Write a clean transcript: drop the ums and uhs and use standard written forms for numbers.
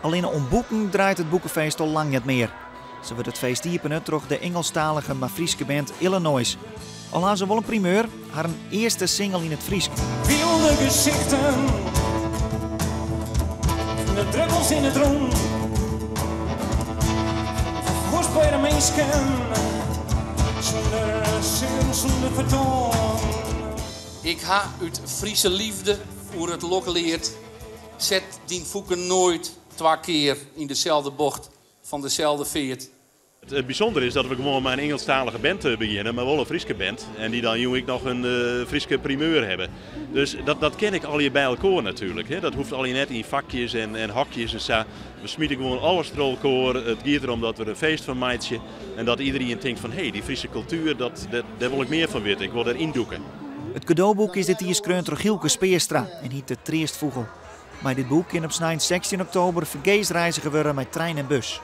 Allinne om boeken draait it boekefeest al lang net mear. Sa wurdt it feest iepene troch de Ingelsktalige mar Fryske band Illanoize. Al ha se wol in primeur, harren earste single yn it Frysk. Wylde gesichten, de druppels yn it rûn. Kostbere minsken, sûnder seuren, sûnder fertoan. Ik ha út Friese liefde oer it lok leard. Set dyn fûken noait twa kear yn deselde bocht fan deselde feart. It bysûndere is dat we gewoan mei in Ingelsktalige band begjinne, mar wol in Fryske band. En dy't dan jûn ek noch in Fryske primeur hawwe. Dus dat kin ek allegear by elkoar natuerlik. Dat hoecht allegear net yn fakjes en hokjes en sa. We smite gewoan alles troch elkoar. It giet derom dat we der in feest fan meitsje. En dat iderien tinkt fan hé, dy Fryske kultuer, dat, dêr wol ik mear fan witte. Ik wol dêr yndûke. It kadoboek is dit jier skreaun troch Hylke Speerstra en hyt De Treastfûgel. Mei dit boek kin op snein 16 oktober fergees reizge wurde mei trein en bus.